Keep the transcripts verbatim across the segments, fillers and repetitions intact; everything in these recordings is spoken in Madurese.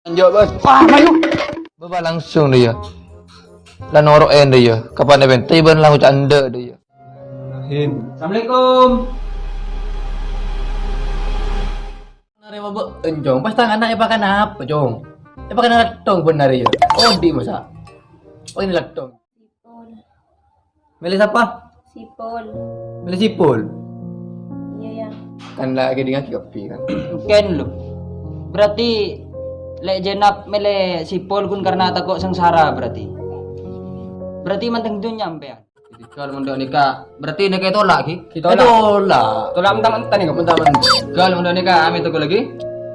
Lanjut, Bos. Wah, mayu. Bâbâ langsung dâ' iyâ. La noro' èn dâ' iyâ. Kapan èpènta bân la ngoca' endâ' dâ' iyâ. Assalamualaikum. Narè bâbâ, Cong. Pas tanganna èpakan apa, Cong? Èpakan lattong bân narè iyâ. Odi' masa'. Oh, ini lattong. Sipul. Mèlè sapa? Sipul. Mèlè Sipul? Iyâ, yâ. Kan la èkèdingngaghi kopi, kan? Mungkin, lho. Berarti, lè' Jenab mèlè Sipul ghun karena tako' sangsara, berarti. Berarti mantèng dhunnya sampèyan. Jadi, kalau mondok nikah, berarti nikah ètolak, Ki? Ètolak. Ètolak. Tolak mentah-mentah nih, Kak. Mentah-mentah. Kalau mondok nikah, amè toko lagi.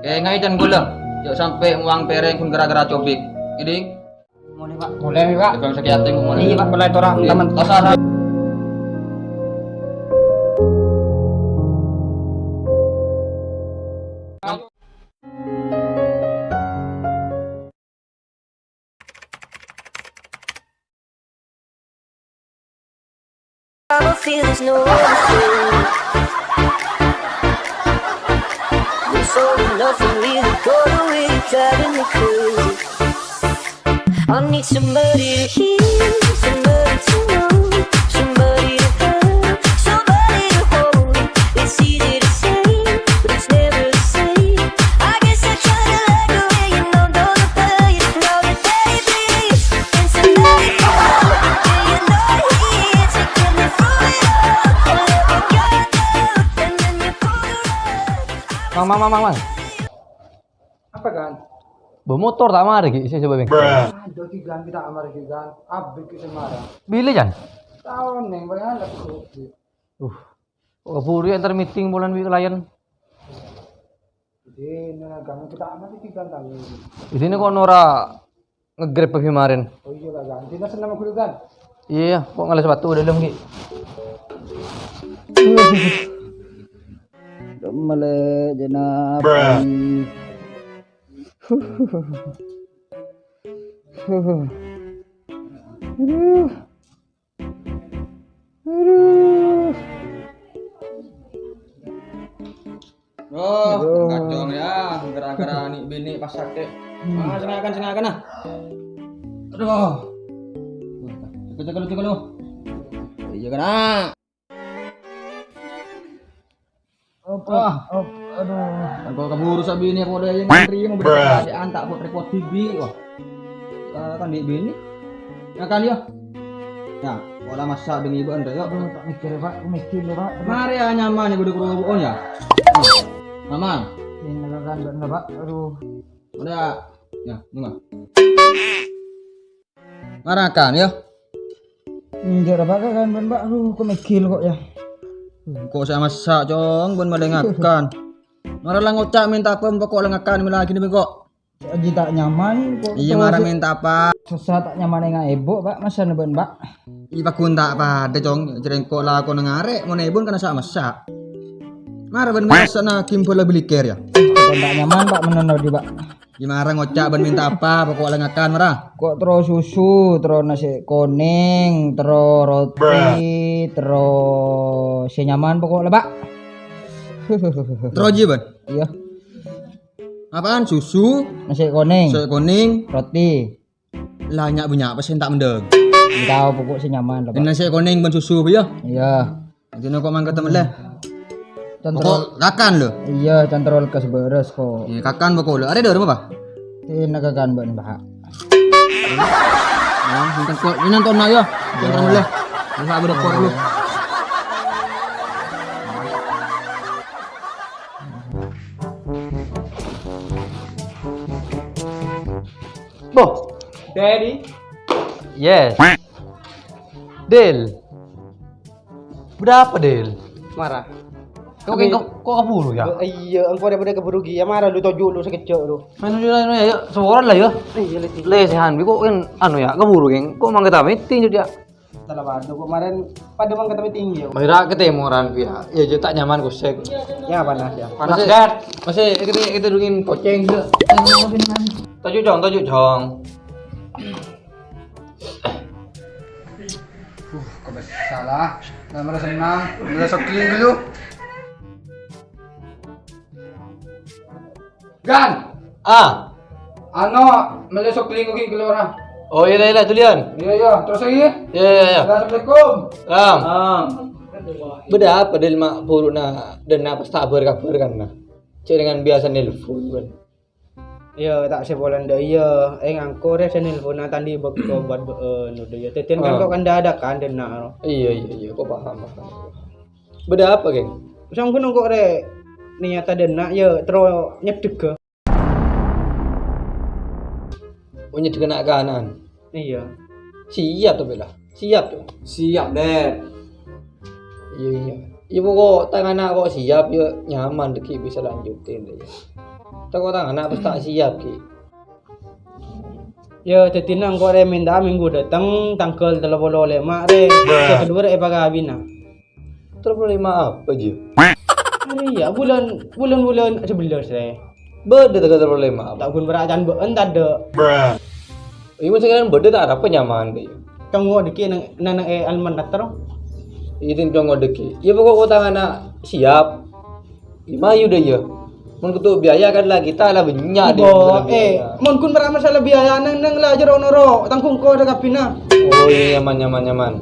Kaènga'è can kaulâ. Jhâ' sampè' mowang pèrèng ghun gara-gara cobik. Jadi, Mulai, Pak. Mulai, Pak. Bân sakè' atè, mulai. Iyâ, Pak. Mulai torah, teman. Pasar. I don't feel there's no other thing. You're so enough for me to go away, driving me crazy. I need somebody to hear, somebody to know, somebody to have, somebody to hold. It's easy to say, but it's never the same. I guess I kinda like the way you know, don't play it, know that baby. And tonight, yeah, you know it is. You got me through it all. And every girl, and then you pull the rug. Mang, mang, mang, mang, mang. Apa, Gan? Bâ motor ta' marè, Ki, sè coba bengkel. Aduh, Ki, Gan, kita amar, Ki, Gan. Abis, Ki, sè marè. Bilâ, Jan? Taon, Neng, paling anak, Ki. Uh, kok kabhuru yâ, entar meeting polana bi' klien. Jadi, nah, Gan, kita amar, Ki, Gan, tahu. Di sini kok nora nge-Grab pagi kemarin. Oh iyâ, Pak, Gan. Dina seneng guru, Gan. Iyâ, kok ngalè sepatu dâlem, Ki. Dâlem malè, Jenab. Aduh. Aduh. Aduh. Kacau yâ, gara-gara nè' binè' pas sakè'. Hmm. Ah, sènga'aghi, sènga'aghi, nah. Aduh. Cekol, cekol, cekol. Iyâ, kèna. Op, op, op, aduh. Engko' kabhuru sè binè' padâ yâ ngantri, mau beli kerjaan, ta' pot repot dhibi', wah. Eh, kan nè' binè'. Ngakan, yâ. Nah, pola massa' demi bân, yâ. Aduh, ta' mèkkèr, Pak. Mèkkèr, yâ, Pak. Marè, yâ, nyaman, yâ, bâdâ kerupuk, yâ. Nyaman. Ini ngakan, Pak. Aduh. Udah. Yâ, dengar. Mara ngakan, yâ. Enjâ' ra bâ' kan, bân, Pak. Aduh, kok mèkkèr kok, yâ. Kok sè massa', Cong, bân malè ngakan. Mara la ngoca' mènta apa, pokok la ngakan, mèla ghi' bengko. Lagi ta' nyaman, kok. Iyâ, mara mènta apa? Sossa ta' nyaman ènga' èbhu, Pak. Masa nè, bân, Pak? Iyâ, pagghun ta' padâ, Cong. Jhâ' rèng kok lakona ngarè', mon èbhu kan sa' massa'. Mara bân massa' na gimbal la beliker, yâ. Kok ta' nyaman, Pak, mennang odi, Pak. Yâ, mara ngoca' bân mènta apa, pokok la ngakan, mara. Kok terro susu, terro nasè konèng, terro roti, terro sè nyaman pokok la, Pak. Terro jiyâ, bân? Iyâ. Apaan? Susu? Nasè konèng. Nasè konèng. Roti. La nya'-bânnya' apa sè ta' mendhâng? Engko' pokok sè nyaman la, Pak. Nasè konèng bân susu, yâ? Iyâ. Jadi kok mangkat temen lè. Pokok kakan lho. Iyâ, can terro lekkas bârâs kok. Iyâ, kakan pokok lho. Arè dârem apa? Ini kakan bân, Pak. Nah, mungkin kok ini nonton ayo. Can terro lè. Bisa berapa dulu. Boh. Daddy. Yes. Del. Bâdâ apa, Del? Mara. Kok, kok, kok kabhuru, yâ? Iyâ, engko' dâ' bâdâ kabhuru ghi'. Yâ, mara lu toju' lu sakejjhâ' lu. Main dulu, main dulu, yâ, yâ. Saporana la, yâ. Iyâ, lè. Lè, sèhan, kok kan, anu, yâ, kabhuru, geng. Kok mangkat meeting, yâ? Salah padâ, kok marèn padâ mangkat meeting, yâ. Maèra ketemoran, yâ. Yâ, jhâ' ta' nyaman, kosek. Yâ, panas, yâ. Panas, Dad. Masih, kita, kita dungin poceng juga. Toju', Cong, toju', Cong. Uh, kok bisa salah. Nah, malah senang. Malah sepi dulu. Gan! Ah. Ano, mellè sogling ghi' kalowara. Oh, iyâ, iyâ, iyâ, dhuli, Yan. Iyâ, iyâ. Terros lagi? Iyâ, iyâ, iyâ. Assalamualaikum. Salam. Salam. Bâdâ apa, Dil, ma' buru na-, dânna' pas ta' bâr-kabâr kan, na? Cè' rèng biyasa nelpon, kan. Iyâ, ta' sè polana, iyâ. Eh, ngangko rè sè nelponna ta' andi' bâkto buat bâ'ân, udah, iyâ. Dhâddhiyân kan Ah. kok kan dâ'-adâ' kan dânna', no. Iyâ, iyâ, iyâ. Kok paham, paham. Bâdâ apa, Geng? Sangko nongko rè niyata dânna', iyâ, terro nyeddhegghâ. Oh, nyeddhegghâ na'-kana'an? Iyâ. Siap, to, Bella? Siap, to? Siap, Ded. Iyâ, iyâ. Iyâ, pokok tang ana' kok siap, iyâ, nyaman, ghi' bisa lanjutin, iyâ. Tako' tang ana' pas ta' siap, ghi'. Iyâ, dhâddhiyâ engko' rè mènta'a minggu dâteng tangghâl tello polo lèma', rè. Sè kaduwâ rè èpakabina. Tello polo lèma' apa, Ji? Arè, iyâ, bulân, bulân-bulân sabellâs, rè. Bâdâ tangghâl tello polo lèma' apa? Ta' ghun bârâ' can bâ'ân tadâ'. Iyâ, mon sakèng bâdâ ta' arapa nyaman, iyâ. Cong ngodâghi neng, neng, neng, eh, almanat terro. Iyâ, cong ngodâghi. Iyâ, pokok kok tang ana' siap. Iyâ, mayu dâ, iyâ. Mon kèto biaya kan la kita la bânnya', Ded, Bo, masalah eh, biaya. Mon ghun bârâ' masalah biaya neng, neng la jârèya noro' tangghung ko dâ' kabbhina. Oh, iyâ, nyaman, nyaman, nyaman.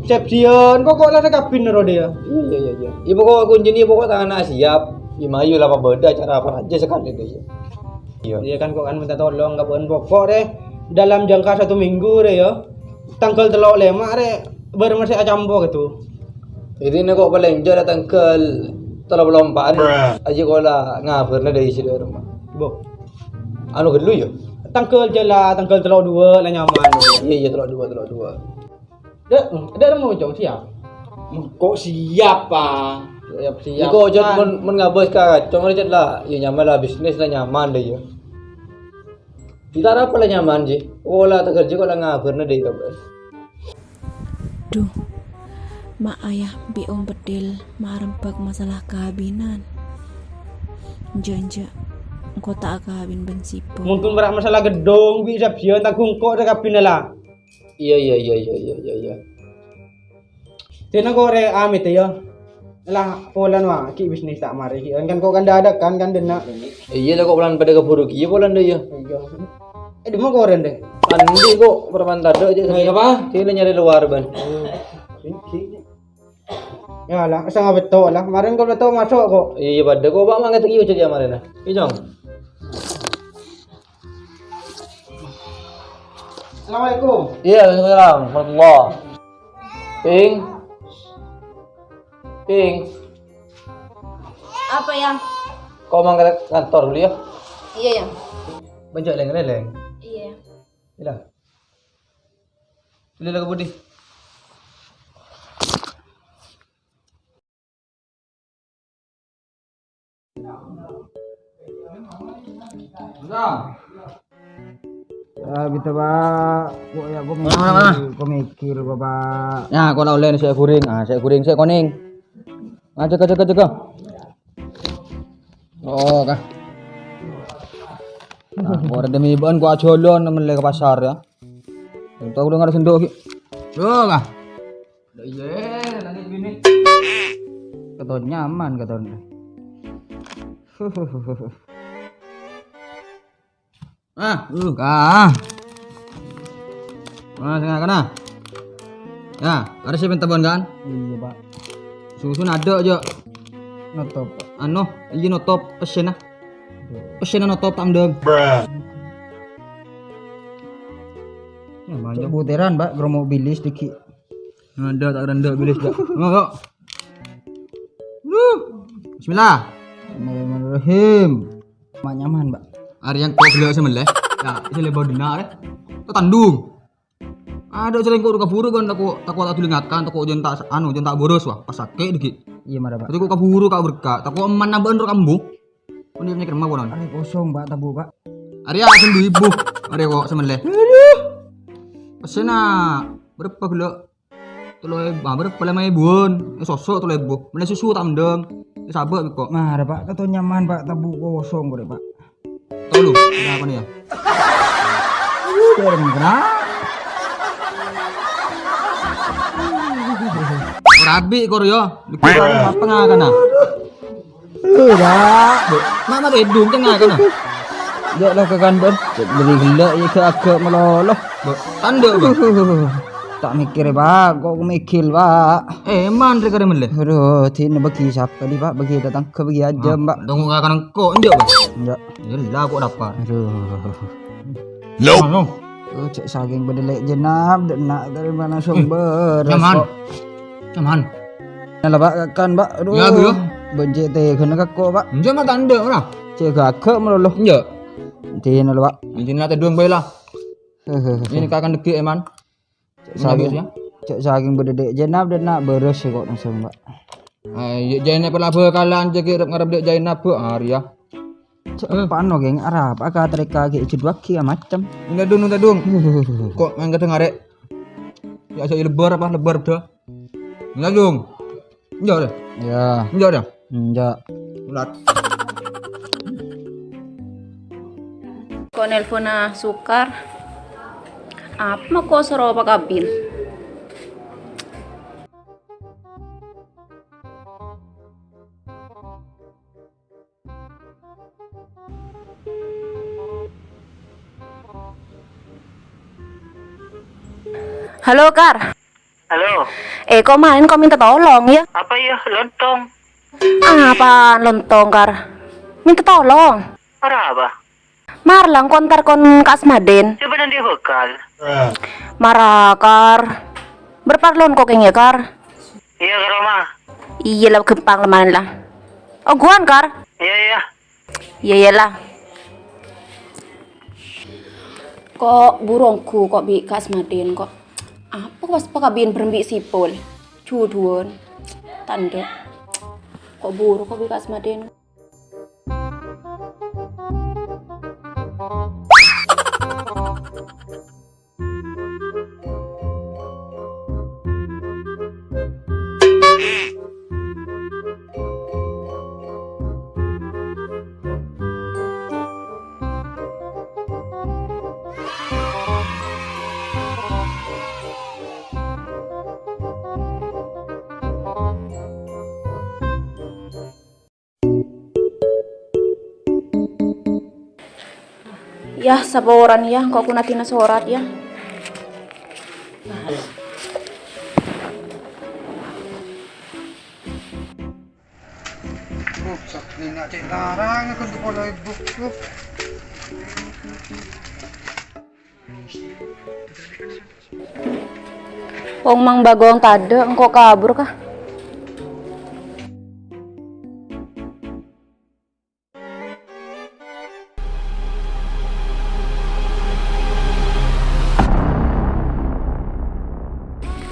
Sep siyon, pokok la dâ' kabbhina ro dâ, iyâ. Iyâ, iyâ, iyâ. Iyâ, pokok kuncina pokok tang ana' siap. Iyâ, mayu la pabâdâ acara apa aja sakalè dâ, iyâ. Iyâ. Iyâ kan kok kan minta tolong ka bâ'ân pokok rè. Dalam jangka satu minggu rè, iyâ. Tangghâl tello lèma' rè, bârâ' mesti acampo gitu. Jadi, nè kok palèng jârèya tangghâl tello polo empa'an, Bruh. Aja kok la ngabârna dâri sè dâ' roma. Bo. Anu ghâllu, iyâ? Tangghâl jâ la, tangghâl tello duwâ' la nyaman. Iyâ, iyâ, tello duwâ', tello duwâ'. Dâ', dâ' roma, Cong, siap? Kok siap, Pak? Siap, siap. Iko, Cong, kan. Mon, mon ngabâs ka, Cong, Cong, la, iyâ nyaman la, bisnis la nyaman dâ, iyâ. Gitar apa la nyaman, Ji? Oh, la takerja kok la ngabârna dâ' kabâr. Dhu, ma' ayah bi' Om Bedil marembhâk masalah kabinan. Enjâ', enjâ', engko' ta' akabin bân Sipo. Mon ghun bârâ' masalah ghedhung, bi' sabiyân tangghung ko' dâ' kabinna la. Iyâ, iyâ, iyâ. Dina kok rè amit, iyâ. Lah, polana wa', ghi' bisnis ta' marè, ghi' kan kok kan dâ'-adâ' kan, kan dâna'. Iyâ, lah kok polana padâ kabhuru ghi' polana dâ', iyâ. Iyâ. Eh, dimma korèn, dâ? Andi' kok, preman tadâ' aja. Nyarè apa? Dina nyarè lowar, bân. Oh. Iyâ lah, sanga bâto lah. Marèn kok bâto maso' kok. Iyâ, padâ kok, Pak, mangkat ghi' ojek ya marèn, nah. Iyâ, Cong. Assalamualaikum. Iyâ, waalaikumsalam warahmatullah. Ping. Ping. Apa, Yang? Kok mangkat kantor dulu, ya? Iyâ, Yang. Bânca' lèng-lèng. Iyâ. Iyâ. Lila ka budi. Ya, gitu, Pak. Kok ya, kok mikir, kok mikir, Bapak. Ya, kok la ollè sè ghuring. Ah, sè ghuring, sè konèng. Ah, jaga, jaga, jaga. Oh, kah. Nah, kok rèng demi bân, kok ajhâlân mellè ka pasar, ya. Tao udah ngarep sendok, Ki. Yo, kah. Ada iya, nanti bini. Katon nyaman, katon. Ah, uh, kah. Nah, sengah kana. Ya, ada sih pentabon kan? Iya, Pak. Susun ada aja. Notop. Anu, iya notop, pesen ah. Pesen notop, tak mendem. Nah, manjak. Cek buteran, Pak, kromo bilis dikit. Ada tak renda bilis, Pak. Nah, kok. Wuh. Bismillah. Bismillahirrahmanirrahim. Mak nyaman, Pak. Ari yang kau beli sih meleh. Ya, isi lebau dina, eh. Kau tandung. Ada sering kok kaburu kan, tako, tako tak tulingakan, tako jan tak anu, jan tak boros wah, pas sakit dikit. Iya, marah, Pak. Jadi kok kaburu kak berkak, tako eman nambah nur kambu. Ini punya kerma konon. Ari kosong, Pak, tabu, Pak. Ari aku sendiri ibu. Ari kok semeleh. Aduh. Pesena berapa gelo? Telu ebu, ah, berapa lima ribuan? Eh, sosok telu ebu. Mana susu tak mendem? Eh, sabar kok. Marah, Pak, kata nyaman, Pak, tabu kosong, Pak. Tolu, kenapa nih ya? Serem kena. Rabi kor yo. Dikira apa ngakana? Udah. Mama edung tengah kana. Jhâ' la ka kandhâ. Cè' bâri' ghellâ' iyâ ghâ'-aghâ' malolo. Bâ, kandhâ, Bâ. Aduh, ta' mèkkèrè, Pak. Kok mèkkèr, Pak. Eh, man rè karè mellè. Aduh, dinna bâgi sapa, Pak? Bâgi tatangghâ, bâgi ajâm, Pak. Tunggu kakak engko', enjâ', Bâ. Enjâ'. Yâ la, kok lapar. Aduh. Nope. Anu. Oh, cè' sakèng bâdâ lè' Jenab, dâ' enna' dâri mana sumber. Nyaman. Nyaman. Nala, Pak, kakan, Pak. Aduh. Ya, Bu, ya. Bân cè' tèghâna kakko, Pak. Enjâ' ma' tandhâ, ora? Cè' ghâ'-aghâ' malolo. Enjâ'. Dinna la, Pak. Intina tèdung bhâi la. Ini kakan deggi', Eman. Cè' sakèng, ya. Cè' sakèng bâdâ lè' Jenab, dâ' enna' bârâs sè kok langsung, Pak. Ayo, jârèya pala bhâkalan jâgâ rep-ngarep dâ' Jenab, Bu, arèya. Cè' pano, geng, arapa ka tarèka ghi' jhudhuwâghi, ya, macem. Enjâ' dung, enjâ' dung. Kok mangkèdhâ ngarè'? Ya, aja lebbâr apa, lebbâr dâ. Enjâ' dung. Enjâ' dâ. Ya. Enjâ' dâ. Enjâ'. Ulat. Ko' nelponna Sukar. Apa mako soro pakabin? Halo, Kar. Halo. Eh, ko' malèn ko' mènta tolong, yâ? Apa, yâ? Lontong. Apaan lontong, Kar? Mènta tolong. Arapa? Mara la, engko' entar kon ka Asmadin. Coba nanti bekal. Mara, Kar. Berparlon ko' kèng, yâ, Kar? Iyâ, ka roma. Iyâ la, ghâmpang la malèn la. Ongghuwân, Kar? Iyâ, iyâ. Iyâ, iyâ la. Ko' buru ongghu ko' bi' ka Asmadin ko'. Apa pas pakabin bâreng bi' Sipul? Jhudhuwân. Tandhâ. Ko' buru ko' bi' ka Asmadin. Yâ, saporana, yâ, engko' kunadina sorat, yâ. Uh, sakèng cè' tarang, aku tuh pola ibu. Uh. Wong Mang Bagong tadâ', engko' kabur, kah?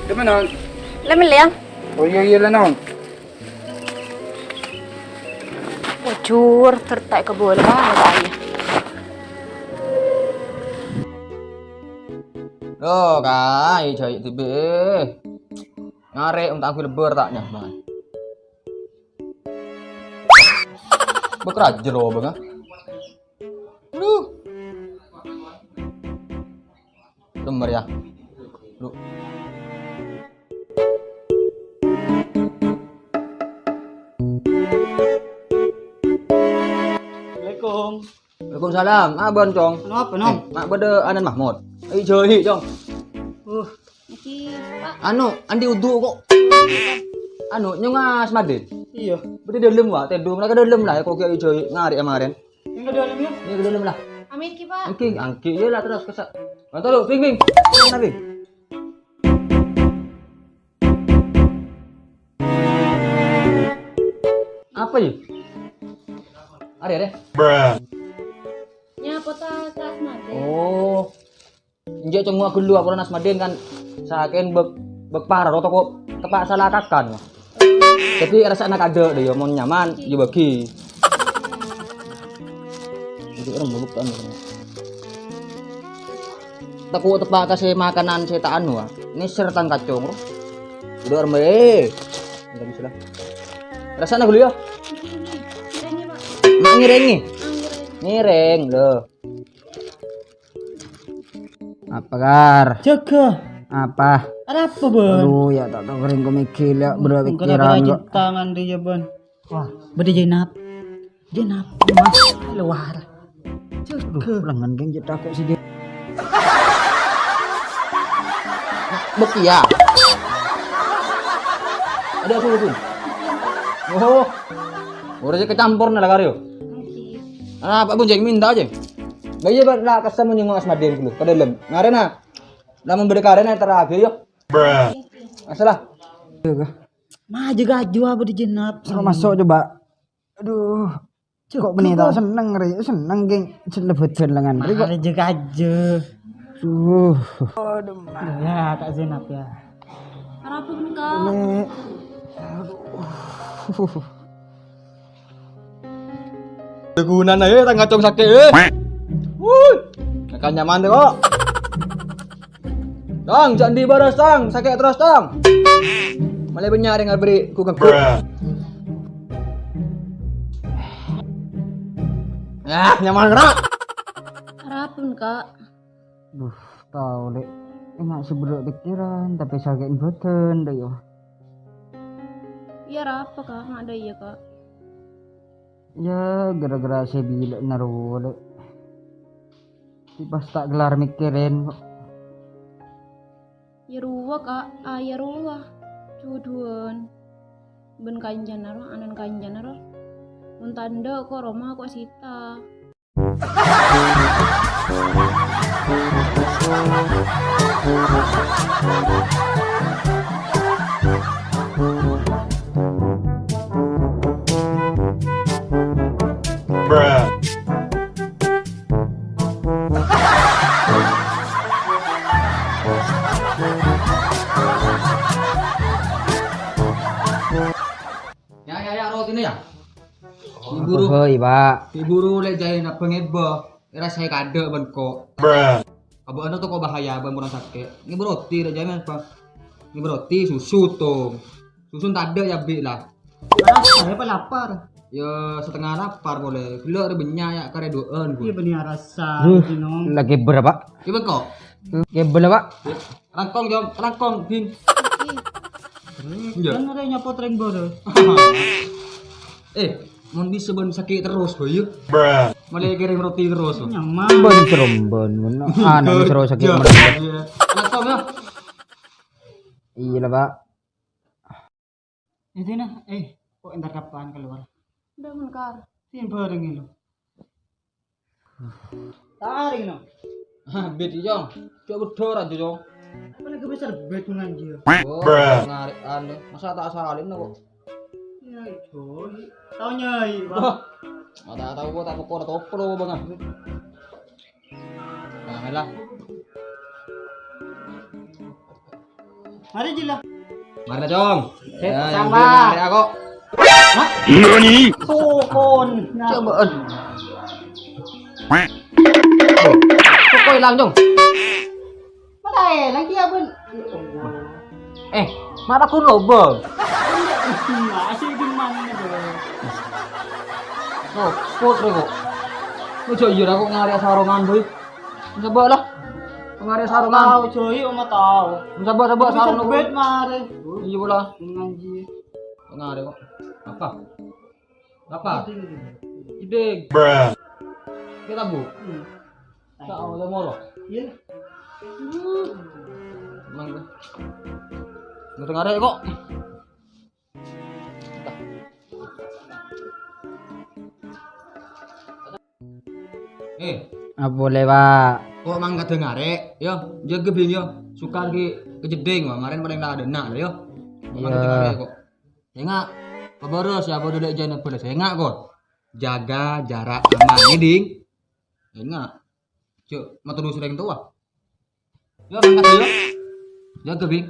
Dimma, Nong? Lem, Lèng. Oh, iyâ, iyâ, la, Nong. Bujur, tertaik ke bola, tanya. Loh, Kak, jâi' tibâ. Ngarè' unta' gue lebbâr ta' nyaman. Bekerajel, Bang, ah. Aduh. Lembar ya. Lu. Assalamualaikum. Waalaikumsalam. Abon, Cong. Kenapa, Nong? Eh, mak bâdâ anan Mahmud. Ayo, jâi', Cong. Uh. Iki, Pak. Anu, andi' udu kok. Anu, nyongas Madin. Iya. Bâdâ dâlem, wa, tèdung ka dâlem la, kok ghi' jâi' ngarè' kemarin. Ini ke dalam ya? Ini ke dalam lah. Amin ki, Pak. Angki, angki, ya lah terus kesak. Mantap lu, Bing, Bing. Mana, Bing? Apa ya? Ada ya, deh? Nya, kota kelas mati. Oh. Enjâ' cengngowa ghâllu aporana Asmadin kan sakèng bek, bek paro toko tepa' sala kakan. Jadi rasana kadâ' dâ' ya mon nyaman ya bagi. Jadi orang bubuk kan. Teko tepa' ka sè makanan sè ta' anu, ah. Nèser tang kacong, ro. Udah rembe. Enggak bisa lah. Rasana ghâllu ya. Mak ngèrèngè. Ngèrèng, lho. Apa, Kar? Jâgâ. Apa? Arapa, Bân? Aduh, ya, tak tahu kering kok mikir, ya, berat pikiran kok. Tangan dia, Bân. Wah, bâdâ Jenab. Jenab, Mas, luar. Aduh, lengan geng cek tako' sih dia. Bek iya. Ada apa, Bun? Oh. Ora sih kecampur nah, Karyo. Ah, Pak Bun, Jeng, minta aja. Lah iya, Pak, nak kesem nyengok Asmadin dulu ke dalam. Ngarena. Lamun beda karena terakhir, yo. Masalah. Maju gaju apa di jenap? Masuk coba. Aduh. Kok menit tak seneng, Re? Seneng, geng. Jelebet lengan, Re, kok. Maju gaju. Duh. Aduh, ya, Kak Zainab, ya. Rabu, Kak. Ini. Aduh. Gunana, eh, tang kacong sakit, eh. Wuh. Kakak nyaman tuh, kok. Tang, jhâ' andi' bârâs, Tang. Sakè' terros, Tang. Malè bânnya' rèng abri ku ghegghu'. Ah, nyaman, Ra. Arapa, Kak? Duh, tao, Lè'. Enga' sè bâdâ pikiran, tapè sakè'na bâdân, dâ' iyâ. Iyâ, arapa, Kak? Nga' dâ' iyâ, Kak? Yâ, gara-gara sè bilâ'na rowa, Lè'. Pas ta' kellar mèkkèrè, kok. Yâ rowa, Kak. Ah, yâ rowa. Judhuwân. Bân kancana ro, ana'na kancana ro. Mon tandhâ' ko' roma ko' sita. Ya, ya, ya, rotine ya. Diburu. Apa, hoi, Pak? Diburu lek jae nabang eba. Era saya kadek ban ko. Apa anu to ko bahaya ban kurang sakit. Ini beroti lek jae apa? Ini beroti susu to. Susu tadek ya, Bik, lah. Rasa ya, apa lapar? Ya, setengah lapar boleh. Gelo re benya ya, kare duaan. Iya, bener rasa, Nom. Lagi berapa? Iya, kok. Kebel, Pak. Rangkong, Jong. Rangkong, Bin. Iya. Kan ada nyapa tering boro. Eh, mon bisa ban sakit terus, boy. Malah kirim roti terus. Nyaman. Ban serem, ban. Anu, terus sakit. Iya. Rangkong, ya. Iya lah, Pak. Itu nah, eh, kok entar kapan keluar? Udah menekar. Sing bareng lo. Tarik no. Ah, bet, Jong. Cok bedor aja, Jong. Apa lagi besar bet nganji ya? Oh, narik anu. Masa tak salin kok? Ya, itu. Tau nyai, Pak. Wah. Mata tahu kok tak pokok topo lo, Bang. Nah, lah. Mari, Jil, lah. Mari, Cong. Eh, ya, pasang, yang Pak. Mari aku. Hah? Nani? Sokon. Nah. Cobaan. Soko hilang, Cong. Mana ya? Lagi ya, Bun. Eh, mana kun lobong? Masih di mana, Bun? Sopot, kok. Ojo iya, aku ngari sarongan, boy. Coba lah. Pengare sarungan. Tahu, Joy, oma tahu. Coba, coba, sarung. Bet mare. Iya, bola. Nganji. Pengare kok. Apa? Apa? Ideg. Kita, Bu. Hmm. Tak mau, tak mau loh. Iya. Emang, Bu. Nggak dengar ya, kok. Eh. Apa boleh, Pak? Kok mangkat dengar, eh? Yo, jaga bin, yo. Suka lagi kejeding, wah. Kemarin paling tak ada nak, yo. Iya. Mangkat dengar, eh, kok. Enggak, kabar siapa dulu jangan boleh. Enggak, kok. Jaga jarak aman, ya, Ding. Enggak. Cuk, matur sering tua. Yo, mangkat, yo. Jaga, Bing.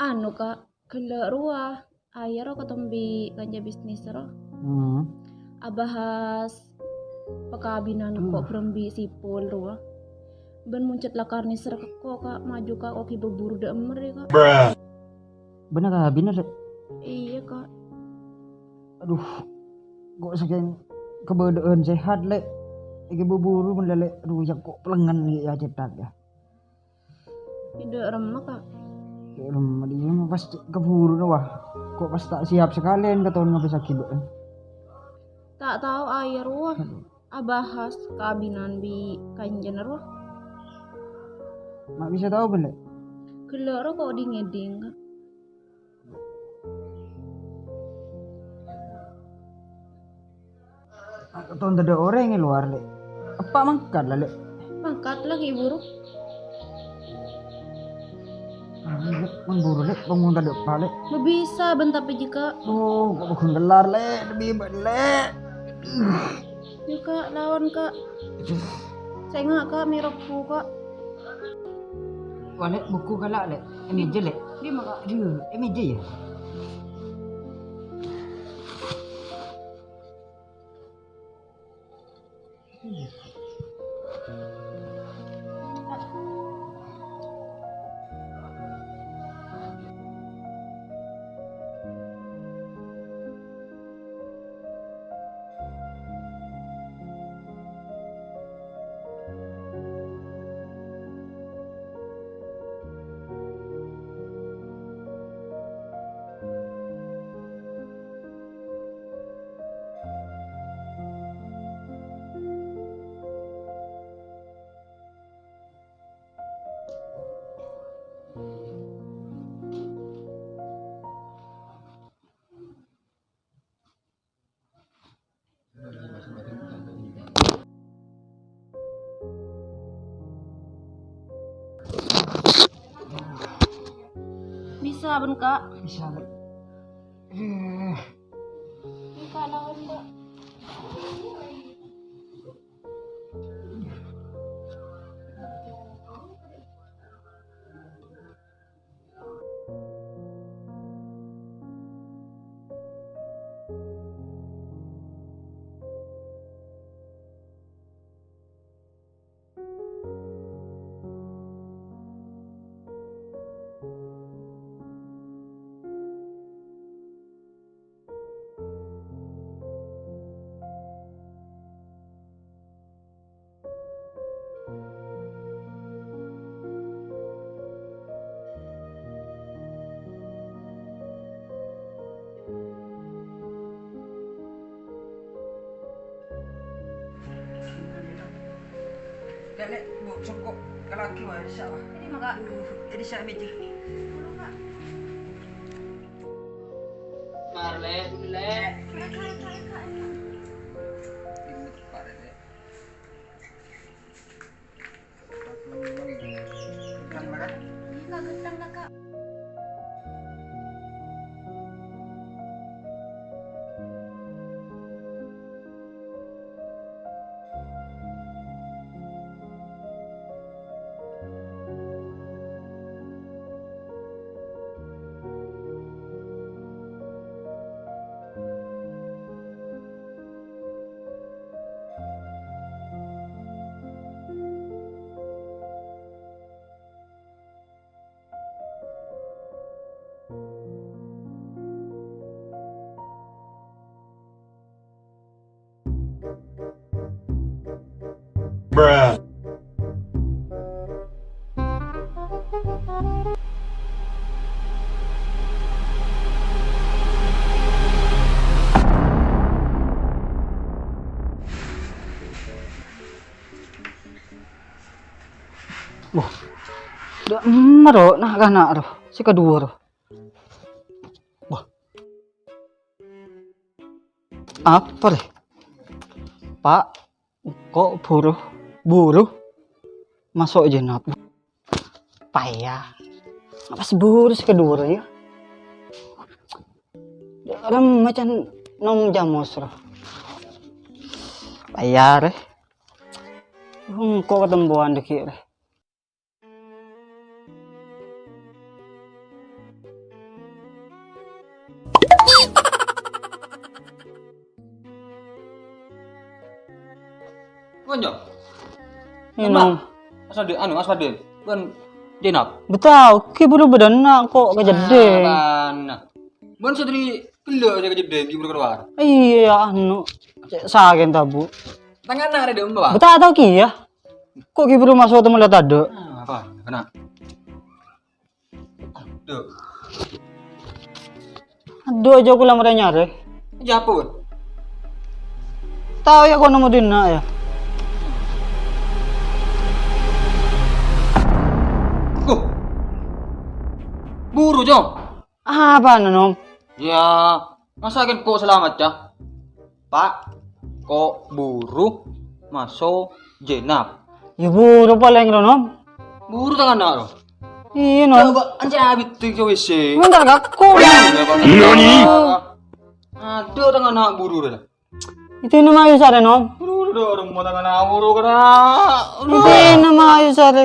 Anu, Kak, gella' rowa. Ayo ro katembi kanca bisnis ro. Hmm. Abahas pakabinan ko' berembi sipul rowa. Ban muncet lakar niser ko', Kak, maju, Kak, oki beburu da' emmer ya, Kak. Bener, Kak, bener, Rek. Iya, Kak. Aduh, kok saking kebadaan sehat, Lek. Iki beburu men, Lek. Aduh, ya kok pelengan nih ya cetak ya. Tidak remma, Kak. Tidak remma, dia mah pas keburu no, wah. Kok pas tak siap sekalian keto'on ngabis akibat. Tak tahu air, wah. Aduh. abahas kabinan bi' kanjâna rowa. Ma' bisa tao, bân, Lè'? Ghellâ' rowa ko' dhing-ngèdhing, Ka'. Ton tadâ' orèng è lowar, Lè'. Eppa' mangkat la, Lè'. Mangkat la, ghi' buru. Ah, Lè', mon buru, Lè', bângong tadâ' eppa', Lè'. Bâ bisa bân tapè jâ, Ka'. Duh, ko' bâgân kellar, Lè'. Lebbi bân, Lè'. Yâ, Ka', laon, Ka'. Sènga', Ka', mè' robbhu, Ka'. Wah, Lè', buku kala', Lè'. È mèja, Lè'. Dimma, Ka'? Aduh, è mèja, yâ. Bisa, bân, Ka'. Bisa, Lè'. Eh. Ini, Ka', lawan, Ka'. Lè', Lè', Bu, sengko' kalaghi, wah, bisa, wah. Ini mah, Ka'. Aduh, ini saya meja. Dulu, Ka'. Mar, Lè', dulu, Lè'. Ka', Ka', Ka', Ka'. Ini, Pak, Lè'. Ghentang, Lè', Ka'. Iya, Ka', ghentang, Ka'. Bruh. Wah, dâ' emma, ro, na'-kana', ro, sè kaduwâ, ro. Wah. Apa, rè? Pa', ko' buru, buru maso' Jenab. Paya. Apa sè buru sè kaduwâ, yâ? Rem macan nom jamos, ro. Paya, rè. Engko' katempowan dâgghi', rè. Konco. Ngènom. Aswadi, anu, Aswadi. Bân Jenab. Bâ tao, ghi' buru bâdâna ko' kajeddhing. Ah, bâna. Bân Sutri ghellâ' jâ kajeddhing, ghi' buru kalowar. Iyâ, anu, cè' sakè'na tabu. Tangana rè dâ' emma, Pak. Bâ ta' tao kèya. Ko' ghi' buru maso' tèmmo la tadâ'. Ah, apa? Kena. Aduh. Aduh, jhâ' kaulâ marè nyarè. Jhâ' apa, Bun? Tao ya kono modina ya. Huh. Buru, Cong. Apa, Nom? Ya, masa kan kok selamat, ya? Pak, kok buru maso Jenab? Ya buru palèng, Nom. Buru tangan nak, Ro. Iyâ, Nom. Coba, anca abit tuh, coba sih. Bentar, Kak. Kok? Nani? Aduh, tangan nak buru, dah. Itu nama ayu sarè, Nom. Aduh, aduh, aduh, mau tangan nak buru, kena. Aduh. Itu nama ayu sarè.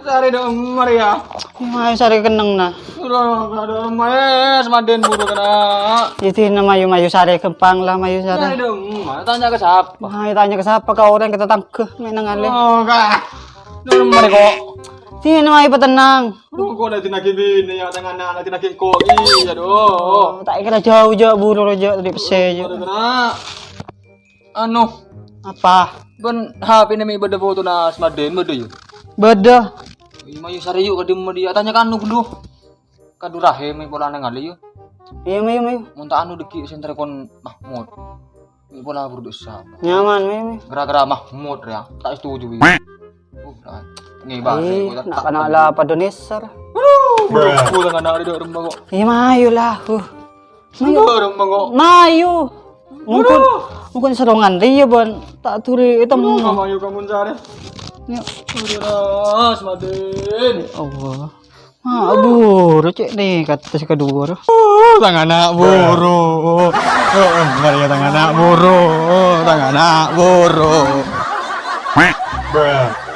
Sarè dong, Maria. Ayu sarè kennengnga. Aduh, aduh, aduh, mas, maden buru, kena. Itu nama ayu, mayu sarè, gampang lah, mayu sarè. Sarè dong, mas, tanya ke siapa? Nah, tanya ke siapa? Ke orang kita tangkeh, main ngalih. Oh, kak. Aduh, Maria kok. Sini, Mai, petenang. Aduh, kok nanti nagih bini ya, tangan anak nanti nagih kok. Iya, aduh. Oh, tak kira jauh, jauh, buru, jauh, tadi pese, jauh. Aduh, kena. Anu. Apa? Bân H P-na mè' bâdâ fotona Asmaden, bâdâ, yâ? Bâdâ. Ih, mayu sarè, yu, kadhi ma' dia. Tanya ka anu ghâllu. Ka Durahim, mè' pola neng ali, yu. Iya, mayu, mayu. Mon ta' anu dâgghi' sè ntarèkon Mahmud. Mè' pola buru dosa. Nyaman, mayu, mayu. Gara-gara Mahmud, ya. Ta' setuju, wi. Uh, kan. Ngibâ, eh, kok, nak tak kana' la padâ nèsèr. Aduh, pulang anak di dalam kok. Iya, mayu lah. Uh. Mayu. Dorong, Mang, kok. Mayu. Mungkin, aduh, mungkin serongan dia, Bon. Tak turi itu, aduh, mau. Mang, ayo kamu cari. Yuk. Aduh, Asmaden. Ya Allah. Ah, buru, cek nih, kata si kedua. Oh, tangan anak buru. Oh, oh, mari ya, tangan anak buru. Oh, tangan anak buru. Bruh.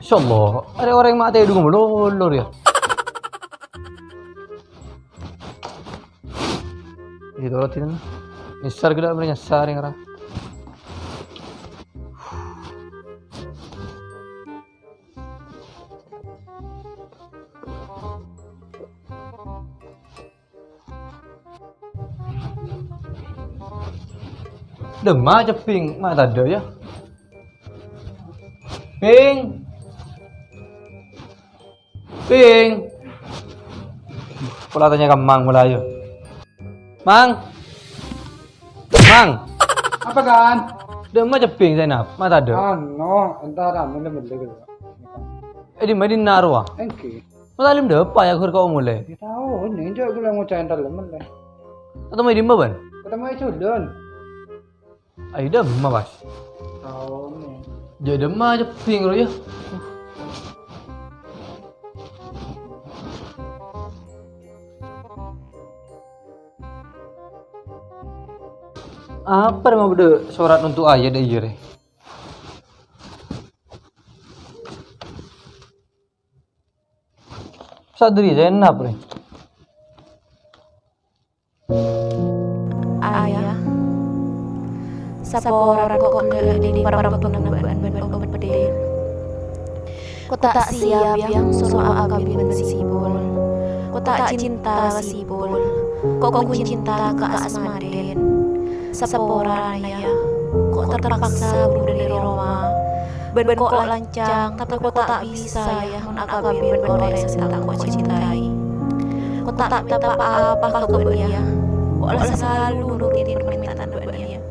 Insyaallah, arè orèng ma' tèdung malolo rèya. Iyâ, toro' dinna. Nyèsèr ghellâ' mènè nyèsèr, ngara. Dâ' emma Cebbhing, ma' tadâ', yâ. Bhing. Bhing. Pola tanya ka Mang, pola, yâ. Mang. Mang. Apa, Kan? Dâ' emma Cebbhing, Zainab, ma' tadâ'. Anu, entar anu, lem-, lem-, lem-, Eh, di ma' dinna' rowa? Engghi. Mutalim dâpa' ya, ghur kok molè. Ya tao, ini enjâ' ghulâ ngoca' entar lem-, lem-. Ketemu di ma', Bân? Ketemu di Julun. Ayo, dâ' emma, Bas. Tao, nih. Jâ' dâ' emma Cebbhing, ro, yâ. Apa rè ma' bâdâ sorat untuk ayah dâ' iyâ rè? Sadri Zainab rè. Ayah, saporana kok ghellâ' dâri parabâna bâ'na bân Obbhâdin. Ko' ta' siap, Yang, soro akabin bân Sibul. Ko' ta' cinta ka Sibul. Ko' ghun cinta ka Asmaden. Saporana, ya. Ko' terpaksa buru dâri roma. Bân ko' lancang, tapè ko' ta' bisa, ya, mon akabin bân orèng sè ta' ko' cintai. Ko' ta' mènta pa-apa ka bâ'na, ya. Ko' la salalu nurutin parmèntaan bâ'na, ya.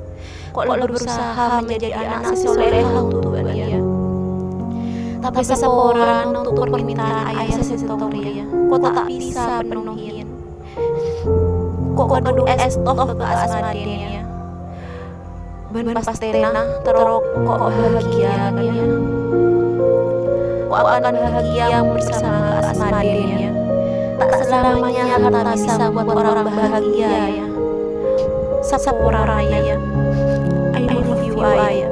Ko' la berusaha menjadi anak sè soleha untuk bâ'na, ya. Tapè saporana untuk parmèntaan ayah sè sèttong rèya, ko' ta' bisa penuhin. Ko' kodhu èsto ka Asmaden, ya. Bân pastèna terro ko' bahagia, ya. Ko' akan bahagia bersama ka Asmaden, ya. Tak selamanya harta bisa buat orang bahagia, ya. Saporana, ya. I love you, Ayah.